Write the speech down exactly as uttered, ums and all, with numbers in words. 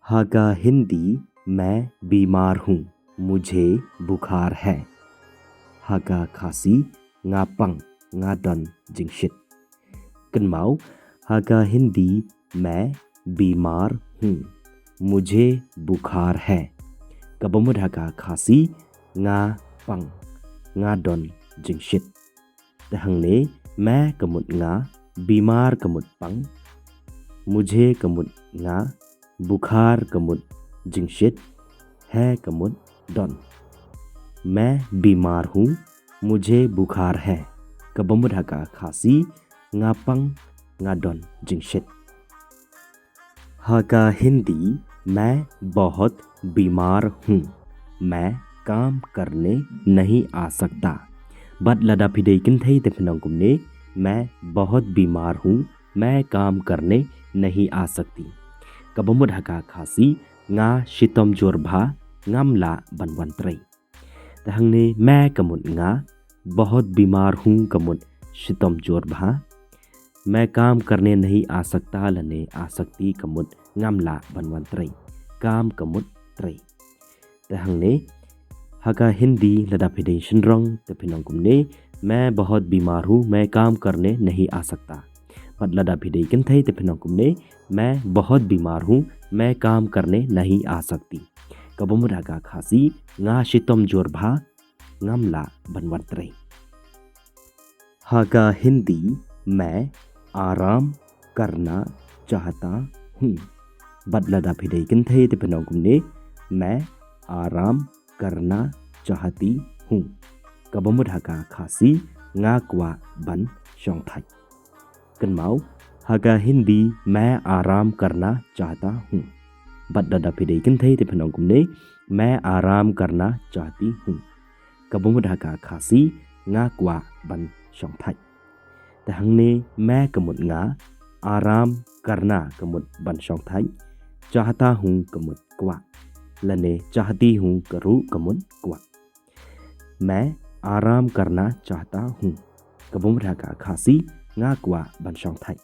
Ha ka Hindi, मैं बीमार हूँ, मुझे बुखार है. Ha ka Khasi, nga pang, nga don jingshit. Kynmaw, ha ka Hindi, मैं बीमार हूँ, मुझे बुखार है. Kaba mut ha ka Khasi, nga pang, nga don jingshit. Te hangne, मैं ka mut nga, बीमार ka mut pang, मुझे ka mut nga, बुखार ka mut jingshit, है ka mut don. मैं बीमार हूँ, मुझे बुखार है. Kaba mut ha ka Khasi, nga pang, nga don jingshit. Ha ka Hindi, मैं बहुत बीमार हूँ, मैं काम करने नहीं आ सकता. Bad lada phi dei kynthei te phin ong kumne, मैं बहुत बीमार हूँ, मैं काम करने नहीं आ सकती. Kaba mut ha ka Khasi, nga shitom jur bha, ngam lah ban wan trei. Te hangne, मैं ka mut nga, बहुत बीमार हूँ ka mut shitom jur bha, मैं काम करने नहीं आ सकता lane आ सकती ka mut ngam lah ban wan trei. काम ka mut trei. Te hangne, ha ka Hindi lada phi dei shynrong te phin ong kumne, मैं बहुत बीमार हूँ, मैं काम करने नहीं आ सकता. Bad lada phi dei kynthei te phin ong kumne, मैं बहुत बीमार हूँ, मैं काम करने नहीं आ सकती. Kaba mut ha ka Khasi, nga shitom jur bha, ngam lah ban wan trei. Ha ka Hindi, मैं आराम करना चाहता हूँ. Bad lada phi dei kynthei te phin ong kumne, मैं आराम करना चाहती हूँ. Kaba mut ha ka Khasi, nga kwah ban shong thait. Kynmaw, ha ka Hindi, मैं आराम करना चाहता हूँ. Bad lada phi dei kynthei te phin ong kumne, मैं आराम करना चाहती हूँ. Kaba mut ha ka Khasi, nga kwah ban shong thait. Te hangne, मैं ka mut nga, आराम करना ka mut ban shong thait, चाहता हूँ ka mut kwah, lane चाहती हूँ ka ruh ka mut kwah. मैं आराम करना चाहता हूँ. Kaba mut ha ka Khasi, nga kwah ban shong thait.